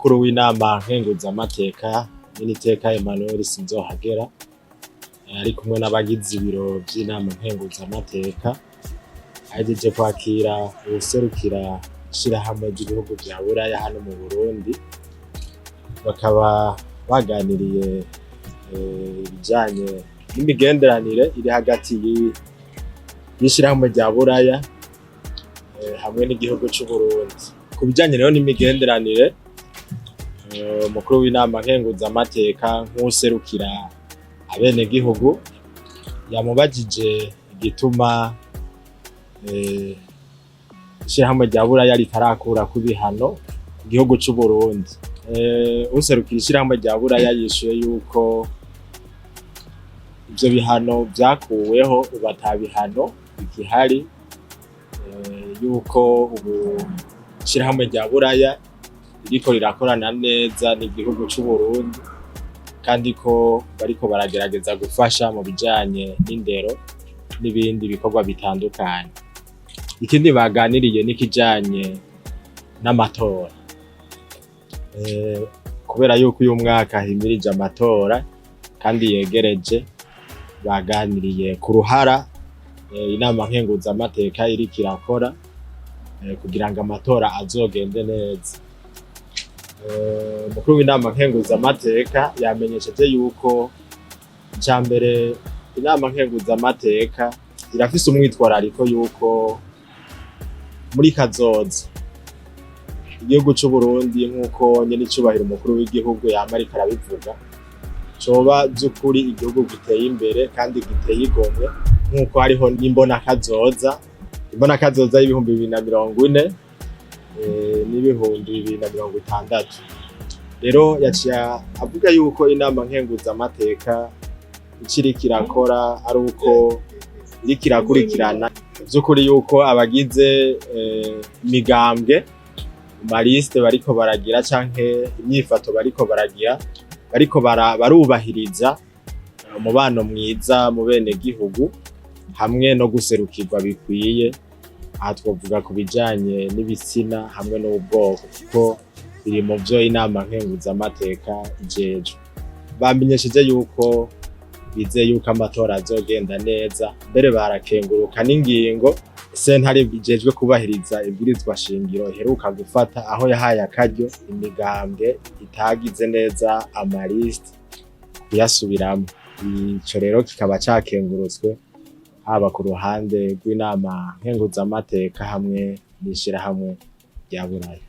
Umukuru w'inama nkenguzamateka, Nyeniteka Emmanuel Sinzohagera, ari kumwe n'abagize ibiro vy'inama nkenguzamateka, ahejeje kwakira uwuserukira ishirahamwe ry'ibihugu vya Buraya hano mu Burundi. Bakaba baganiriye ibijanye n'imigenderanire iri hagati y'ishirahamwe rya Buraya hamwe n'igihugu c'Uburundi. Ku bijanye rero n'imigenderanire, umukuru w'inama nkenguzamateka nk'uwuserukira abenegihugu yamubajije igituma ishirahamwe rya Burayaritarakurako ibihano ku gihugu c'Uburundi. Uwuserukira ishirahamwe rya Buraya yishuye yuko ivyo bihano vyakuweho, ubu ata bihano bigihari, yuko ubu ishirahamwe rya Buraya ririko rirakorana neza n'igihugu c'Uburundi, kandi ko bariko baragerageza gufasha mu bijanye n'indero n'ibindi bikorwa bitandukanye. Ikindi baganiriye n'ikijanye n'amatora, kubera yuko uyu mwaka himirije amatora kandi yegereje. Baganiriye ku ruhara inama nkenguzamateka iriko irakora kugira ngo amatora azogende neza. Umukuru w'inama nkenguzamateka yamenyesheje yuko ica mbere inama nkenguzamateka irafise umwitwarariko yuko muri kazoza igihugu c'Uburundi, nk'uko nyenicubahiro umukuru w'igihugu yama ariko arabivuga, coba vy'ukuri igihugu giteye imbere kandi giteye igomwe, nk'uko hariho n'imbonakazoza, imbonakazoza y'2040 n'2060. Rero yaciye avuga yuko inama nkenguzamateka ico iriko irakora ari uko iriko irakurikirana vy'ukuri yuko abagize imigambwe mu maliste bariko baragira canke imyifato bariko baragira, bariko barubahiriza umubano mwiza mu benegihugu hamwe no guserukirwa bikwiye. Aha twovuga ku bijanye n'ibitsina hamwe n'ubwoko, kuko biri mu vyo inama nkenguzamateka ijejwe. Bamenyesheje yuko bizeye yuko amatora azogenda neza, mbere barakenguruka n'ingingo sentare ijejwe kubahiriza ibwirizwa shingiro iheruka gufata, aho yahaye akaryo imigambwe itagize neza amaliste kuyasubiramwo. Ico rero kikaba cakengurutswe haba ku ruhande rw'inama nkenguzamateka hamwe n'ishirahamwe rya Buraya.